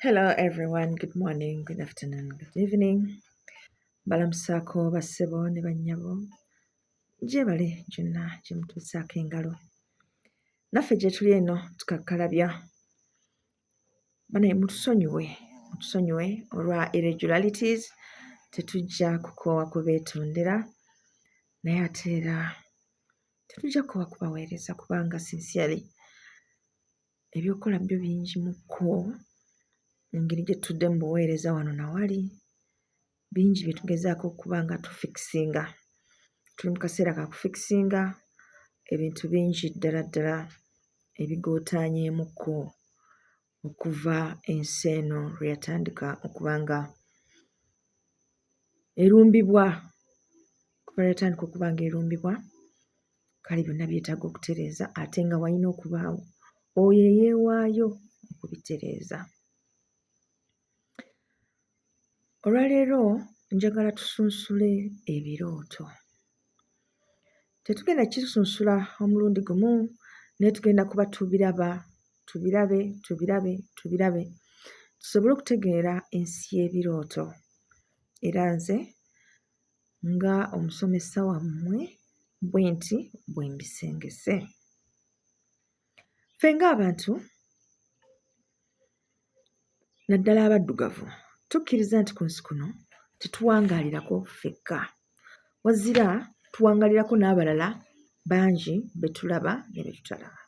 Hello everyone, good morning, good afternoon, good evening. Balamusaako bassebo ne bannyabo gyebale gyonna gye mutuusaako engalo. Naffe gye tuli eno tukakkalabya. Banaye mutusonyiwe, mutusonyiwe olwa irregularities, tetujja kukoowa kubeetondera naye ate era tetujja kukoowa kubaweereza kubanga sincerely ebyokukola byo bingimukko engeri gye tutudde mu buweereza wano na wali bingi bye tugezaako okuba nga tufikisinga. Tuli mu kaseera ka kufikisinga ebintu bingi ddala ddala ebigootaanyeemukko okuva ensi eno lwe yatandika okuba nga erumbibwa, okuva lwe yatandika okuba nga erumbibwa. Kale byonna byetaaga okutereeza ate nga walina okubaawo oyo eyeewaayo okubitereeza. Olwaleero njagala tusunsule ebirooto. Tetugenda kisunsula omulundi gumu naye tugenda kuba tubiraba, tubirabe, tubirabe, tubirabe tusobole okutegeera ensi y'ebirooto. Era nze nga omusomesa wammwe bwenti bwe mbisengese. Ffe ng'abantu naddala abaddugavu tukkiriza nti ku nsi kuno tetuwangaalirako ffekka, wazira tuwangaalirako n'abalala bangi be tulaba ne be tutalaba.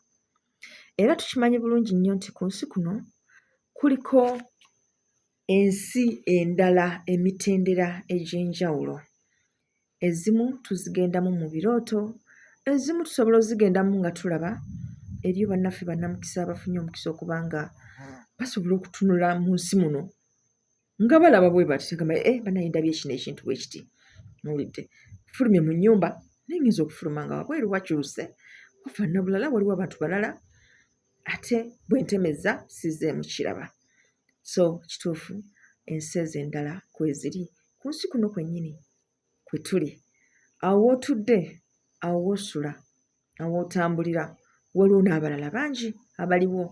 Era tukimanyi bulungi nnyo nti ku nsi kuno kuliko ensi endala emitendera egy'enjawulo. Ezimu tuzigendamu mu birooto, ezimu tusobola ozigendamu nga tulaba. Eriyo bannaffe bannamukisa abafunye omukisa okuba nga basobola okutunula mu nsi muno nga balaba bwe bati gamba eh, banaye ndabye kino ekintu bwe kiti owulidde fulumye mu nnyumba naye nyinza okufuluma nga wabweru wakyuse wafaanana bulala waliwo abantu balala ate bwe ntemezza sizzeemu kiraba so kituufu ensi ezo endala kweziri ku nsi kuno kwennyini kwe tuli awo w'otudde awo w'osula awo w'otambulira waliwo n'abalala bangi abaliwo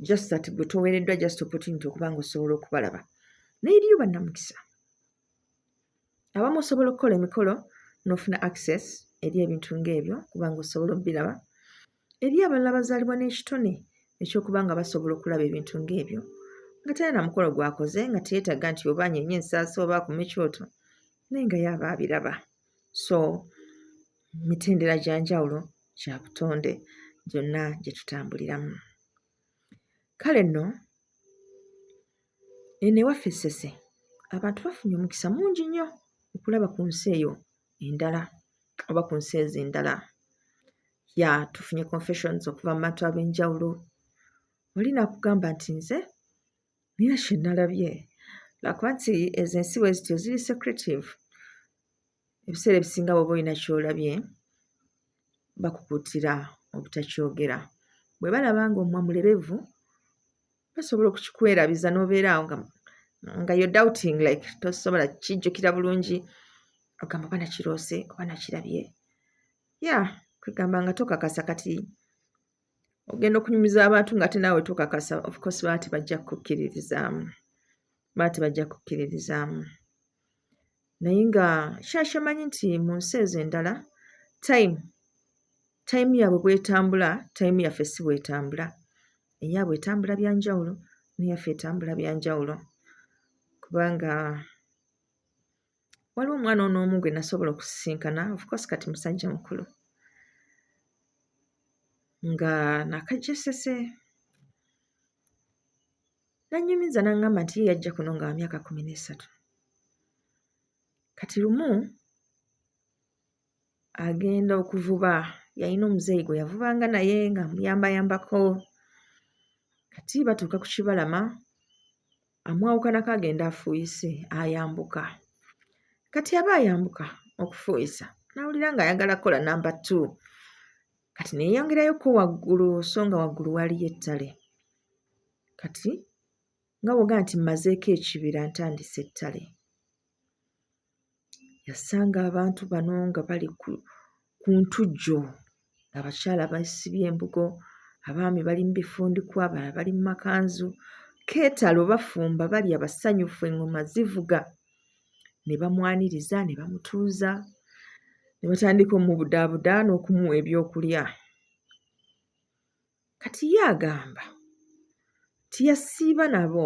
just that gwe toweereddwa just opportunity okuba nga osobola okubalaba naye eriyo bannamukisa Abamu osobola okukola emikolo n'ofuna access eri ebintu ng'ebyo kubanga osobola obiraba. Eri abalala bazaalibwa n'ekitone eky'okuba nga basobola okulaba ebintu ng'ebyo nga talina na mukolo gw'akoze nga teyeetaaga nti oba anyenye ensaasi oba akume kyoto naye nga ye aba abiraba. So mitendera gya njawulo gya butonde gyonna gye tutambuliramu. Kale nno eno ewaffe e Ssese abantu bafunye omukisa mungi nnyo okulaba ku nsi eyo endala oba ku nsi ezo endala. Ya tufunye confessions okuva mu bantu ab'enjawulo. Oli n'akugamba nti nze nina kye nalabye lwakuba nti ezo ensi bwe zityo ziri secretive. Ebiseera ebisinga bw'oba olina ky'olabye bakukuutira obutakyogera. Bwe balaba ng'omumwa mulebevu basobola okukikwerabiza n'obeera awo nga nga you're doubting like tosobola kijjukira bulungi ogamba oba nakiroose oba nakirabye ya kwegamba nga tokakasa kati ogenda okunyumiza abantu nga ate naawe tokakasa of course baba tebajja kukukkiririzaamu baba tebajja kukukkiririzaamu naye nga kyakyamanyi nti mu nsi ezo endala time Time yaabwe bwetambula time yaffe si bwetambula. Eyaabwe etambula bya njawulo n'eyaffe etambula bya njawulo kubanga waliwo omwana ono omu gwe nasobola okusisinkana of course kati musajja mukulu nga nakajja Ssese n'annyumiza n'aŋŋamba nti ye yajja kuno nga wa myaka 13 kati lumu agenda okuvuba yalina omuzeeyi gwe yavubanga naye ng'amuyambayambako kati batuuka ku kibalama amwawukanako agenda afuuyise ayambuka kati aba ayambuka okufuuyisa n'awulira ng'ayagala kukola namba two kati ne yeeyongerayokko waggulu so nga waggulu waliyo ettale kati nga bw'ogamba nti mmazeeko ekibira ntandise ettale. Yasanga abantu bano nga bali ku ntujjo, abakyala beesibye embugo, abaami bali mu bifundikwa, abalala bali mu makanzu. Keetalo bafumba balya basanyufu eŋŋoma zivuga ne bamwaniriza ne bamutuuza ne batandika omubudaabuda n'okumuwa ebyokulya. Kati ye agamba nti yasiiba nabo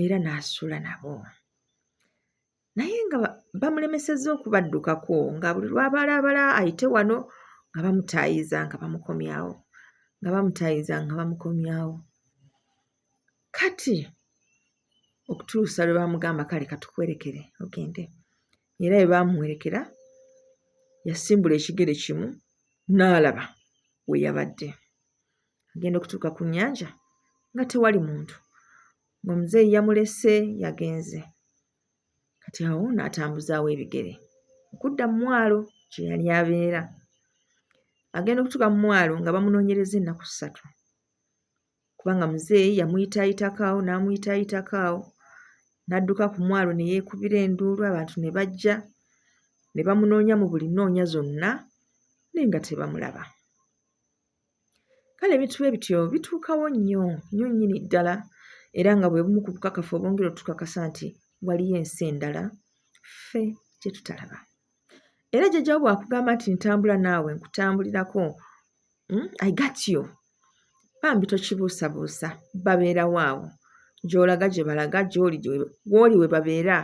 era n'asula nabo naye nga bamulemesezza okubaddukako nga buli lw'abalaabala ayite wano nga bamutaayiza nga bamukomyawo nga bamutaayiza nga bamukomyawo. Kati okutuusa lwe baamugamba kale katukuwerekere ogende era bwe baamuwerekera yasimbula ekigere kimu n'alaba we yabadde. Agenda okutuuka ku nnyanja nga tewali muntu ng'omuzeeyi yamulese yagenze. Kati awo n'atambuzaawo ebigere okudda mu mwalo gye yali abeera. Agenda okutuuka mu mwalo nga bamunoonyereza ennaku ssatu kubanga muzeeyi yamuyitaayitako awo n'amuyitaayitako awo n'adduka ku mwalo ne yeekubira enduulu abantu ne bajja ne bamunoonya mu buli nnoonya zonna naye nga tebamulaba. Kale ebintu bwe bityo bituukawo nnyo nnyo nnyini ddala era nga bwe bumu ku bukakafu obwongera otukakasa nti waliyo ensi endala ffe gye tutalaba. Era jjajja wo bw'akugamba nti ntambula naawe nkutambulirako, I got you, bambi tokibuusabuusa babeerawo awo gy'olaga gye balaga gy'oli w'oli we babeera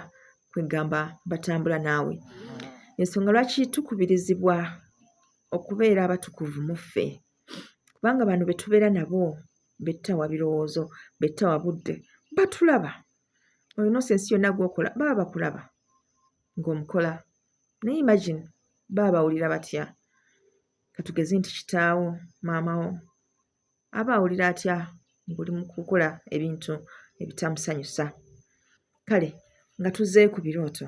kwegamba batambula naawe. Ensonga lwaki tukubirizibwa okubeera abatukuvu mu ffe kubanga bano be tubeera nabo be tutawa birowoozo, be tutawa budde batulaba. Oyo nonsense yonna gw'okola baba bakulaba ng'omukola naye imagine baba bawulira batya? Katugeze nti kitaawo, maama wo aba awulira atya ng'oli mu kukola ebintu ebitamusanyusa? Kale nga tuzzeeyo ku birooto.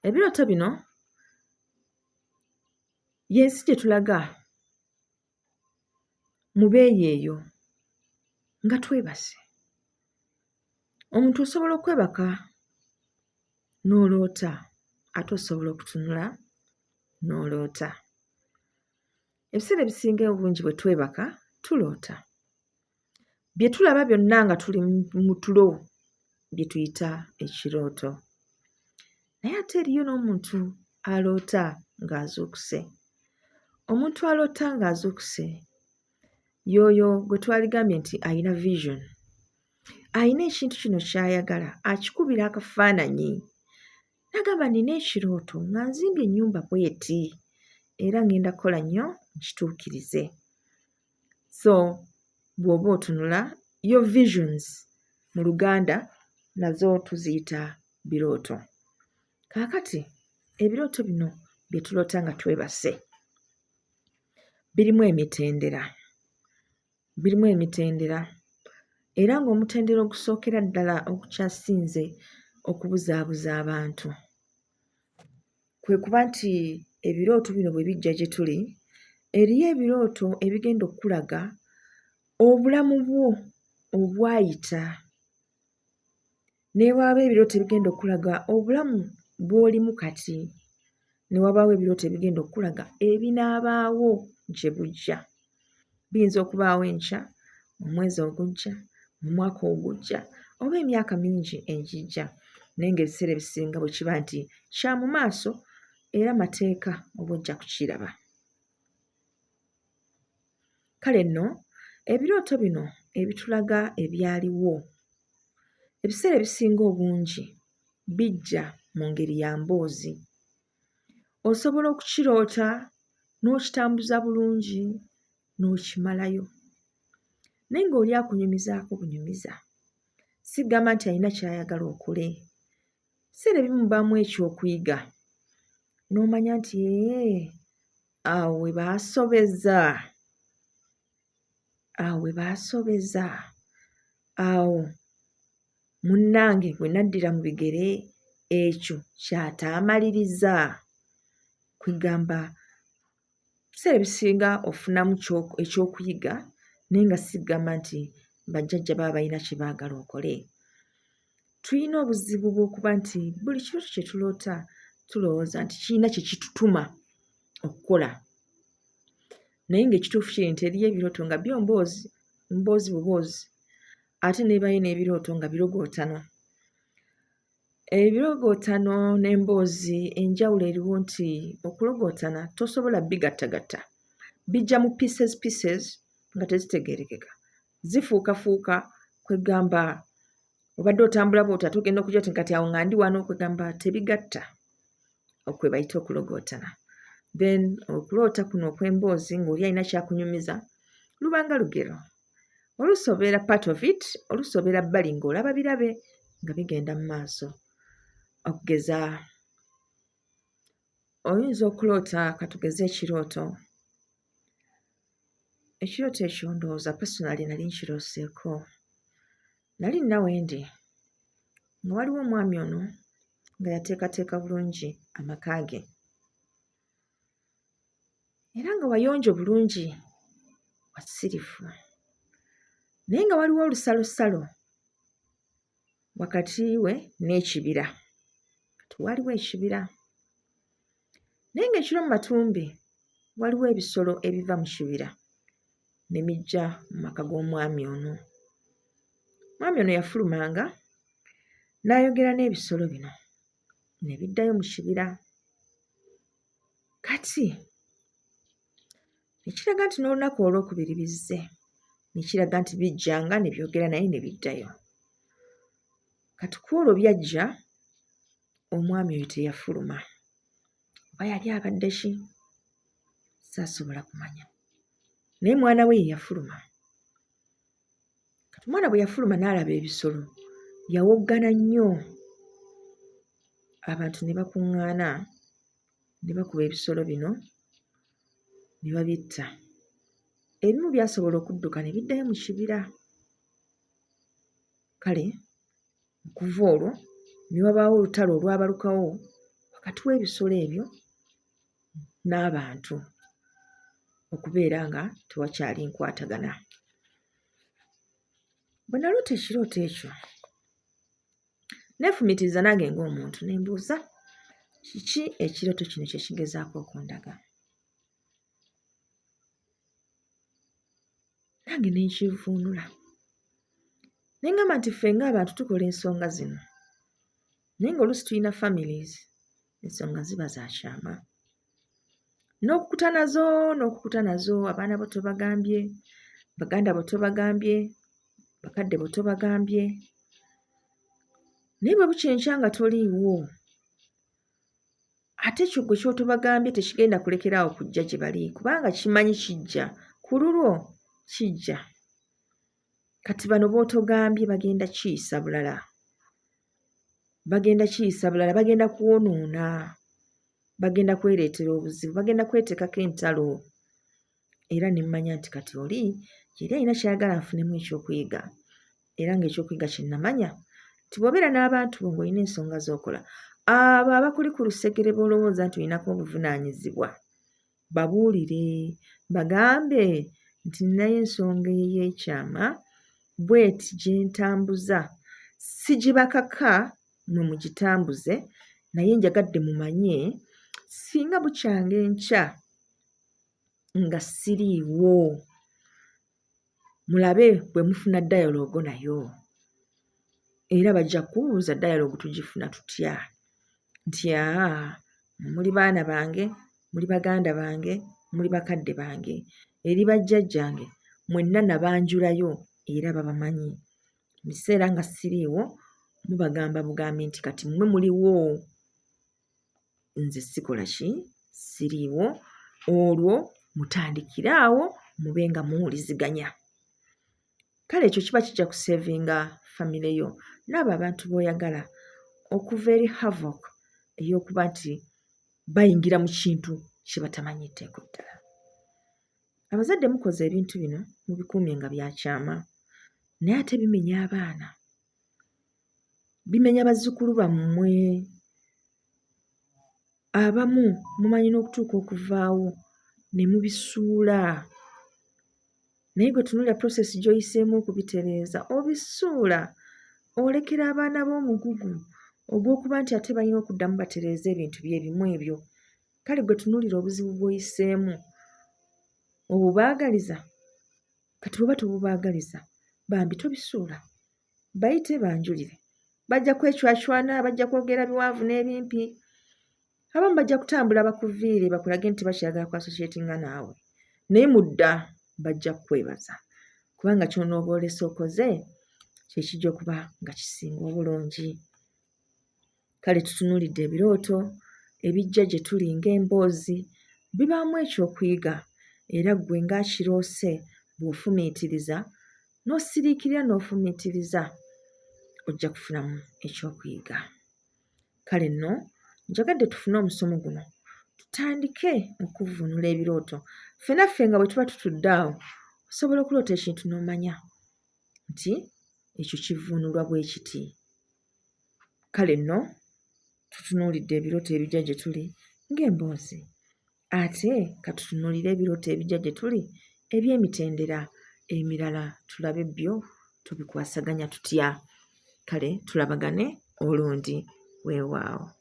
Ebirooto bino y'ensi gye tulaga mu beeyi eyo nga twebase. Omuntu osobola okwebaka n'oloota ate osobola okutunula n'oloota. Ebiseera ebisinga obungi bwe twebaka tuloota. Bye tulaba byonna nga tuli mu tulo bye tuyita ekirooto. Naye ate eriyo n'omuntu aloota ng'azuukuse. Omuntu aloota ng'azuukuse y'oyo gwe twaligambye nti alina vision. Alina ekintu kino ky'ayagala akikubira akafaananyi n'agamba nnina ekirooto nga nzimbye ennyumba bw'eti era ŋŋenda kukola nnyo nkituukirize. So bw'oba otunula your visions mu Luganda nazo tuziyita birooto. Kaakati ebirooto bino bye tuloota nga twebase birimu emitendera, birimu emitendera era ng'omutendera ogusookera ddala ogukyasinze okubuzaabuza abantu kwe kuba nti ebirooto bino bwe bijja gye tuli, eriyo ebirooto ebigenda okukulaga obulamu bwo obwayita ne wabaawo ebirooto ebigenda okukulaga obulamu bw'olimu kati, ne wabaawo ebirooto ebigenda okukulaga ebinaabaawo gye bujja. Biyinza okubaawo enkya, omwezi ogujja, omwaka ogujja oba emyaka mingi egijja naye ng'ebiseera ebisinga bwe kiba nti kya mu maaso era mateeka oba ojja kukiraba. Kale nno ebirooto bino ebitulaga ebyaliwo ebiseera ebisinga obungi bijja mu ngeri ya mboozi. Osobola okukiroota n'okitambuza bulungi n'okimalayo naye ng'oli akunyumizaako bunyumiza. Sigamba nti alina ky'ayagala okole. Ebiseera ebimu mubaamu ekyokuyiga n'omanya nti eeh awo we baasobeza, awo we baasobeza, awo munnange gwe naddira mu bigere ekyo ky'ataamaliriza. Kwegamba ebiseera ebisinga ofunamu ekyokuyiga naye nga si kugamba nti bajjajja baba balina kye baagala okole. Tulina obuzibu bw'okuba nti buli kirooto kye tuloota tulowooza nti kirina kye kitutuma okukola naye ng'ekituufu kiri nti eriyo ebirooto nga byo mboozi, mboozi buboozi. Ate n'ebaayo n'ebirooto nga birogootano. Ebirogootano n'emboozi enjawulo eriwo nti okulogootana tosobola bigattagatta, bijja mu pieces pieces nga tezitegeerekeka, zifuukafuuka kwegamba obadde otambula bw'oti ate ogenda okujja oti kati awo nga ndi wano kwegamba tebigatta okwe bayita okulogootana. Then okuloota kuno okw'emboozi ng'oli alina ky'akunyumiza lubanga lugero. Oluusi obeera part of it, oluusi obeera bbali ng'olaba birabe nga bigenda mu maaso. Okugeza oyinza okuloota katugeze ekirooto, ekirooto ekyo ndowooza personally nali nkirooseeko. Nali nina we ndi nga waliwo omwami ono nga yateekateeka bulungi amaka ge era nga wayonjo bulungi wasirifu naye nga waliwo olusalosalo wakati we n'ekibira. Kati waaliwo ekibira naye ng'ekiro mu matumbi waliwo ebisolo ebiva mu kibira ne bijja mu maka g'omwami ono. Omwami ono yafulumanga n'ayogera n'ebisolo bino ne biddayo mu kibira. Kati ne kiraga nti n'olunaku olwokubiri bizze, ne kiraga nti bijjanga ne byogera naye ne biddayo. Kati ku olwo byajja, omwami oyo teyafuluma. Oba yali abadde ki? Saasobola kumanya. Naye mwana we ye yafuluma. Kati omwana bwe yafuluma n'alaba ebisolo, yawoggana nnyo. Abantu ne bakuŋŋaana ne bakuba ebisolo bino ne babitta. Ebimu byasobola okudduka ne biddayo mu kibira. Kale okuva olwo ne wabaawo olutalo olwabalukawo wakati w'ebisolo ebyo n'abantu okubeera nga tewakyali nkwatagana. Bwe naloota ekirooto ekyo neefumiitiriza nange ng'omuntu ne mbuuza kiki ekirooto kino kye kigezaako okundaga. Nange ne nkivvuunula ne ŋŋamba nti ffe ng'abantu tukola ensonga zino naye ng'oluusi tulina families ensonga ziba za kyama. N'okukuta nazo n'okukuta nazo abaana bo tobagambye, baganda bo tobagambye, bakadde bo tobagambye naye bwe bukya enkya nga toliiwo ate ekyo gwe ky'otobagambye tekigenda kulekera awo kujja gye bali kubanga kimanyi kijja ku lulwo kijja. Kati bano b'otogambye bagenda kiyisa bulala, bagenda kiyisa bulala, bagenda kwonoona, bagenda kwereetera obuzibu, bagenda kweteekako entalo. Era ne mmanya nti kati oli yali alina ky'ayagala nfunemu ekyokuyiga era ng'ekyokuyiga kye nnamanya nti bw'obeera n'abantu bo ng'olina ensonga z'okola, abo abakuli ku lusegere b'olowooza nti olinako obuvunaanyizibwa babuulire bagambe nti nninayo ensonga ey'ekyama bw'eti gye ntambuza sigibakaka mmwe mugitambuze naye njagadde mumanye singa bukyanga enkya nga siriiwo mulabe bwe mufuna dialogue nayo era bajja kubuuza dialogue tugifuna tutya nti aa muli baana bange muli baganda bange muli bakadde bange eri bajjajjange mwenna nabanjulayo era babamanyi mu kiseera nga siriiwo mubagamba bugambi nti kati mmwe muliwo nze sikola ki siriiwo olwo mutandikire awo mube nga muwuliziganya kale ekyo kiba kijja kusevinga famire yo n'abo abantu b'oyagala okuva eri havoc ey'okuba nti bayingira mu kintu kye batamanyiddeko ddala. Abazadde mukoze ebintu bino mubikuumye nga bya kyama naye ate bimenya abaana, bimenya bazzukulu bammwe. Abamu mumanyi n'okutuuka okuvaawo ne mubisuula naye gwe tunuulira process gy'oyiseemu okubitereeza obisuula olekera abaana bo omugugu ogw'okuba nti ate balina okuddamu batereeze ebintu bye bimu ebyo. Kale gwe tunuulira obuzibu bw'oyiseemu obubaagaliza? Kati bw'oba tobubaagaliza bambi tobisuula. Bayite banjulire. Bajja kwecwacwana, bajja kwogera biwanvu n'ebimpi. Abamu bajja kutambula bakuviire bakulage nti bakyayagala ku associatinga naawe. Naye mu dda bajja kukwebaza kubanga ky'onooba olese okoze kye kijja okuba nga kisinga obulungi. Kale tutunuulidde ebirooto ebijja gye tuli ng'emboozi, bibaamu ekyokuyiga era ggwe ng'akiroose bw'ofumiitiriza n'osiriikirira n'ofumiitiriza ojja kufunamu ekyokuyiga. Kale nno njagadde tufune omusomo guno tutandike okuvvuunula ebirooto. Ffe naffe nga bwe tuba tutudde awo osobola okuloota ekintu n'omanya nti ekyo kivvuunulwa bwe kiti. Kale nno tutunuulidde ebirooto ebijja gye tuli ng'emboozi. Ate ka tutunuulire ebirooto ebijja gye tuli eby'emitendera emirala tulabe byo tubikwasaganya tutya. Kale tulabagane olundi. Weewaawo.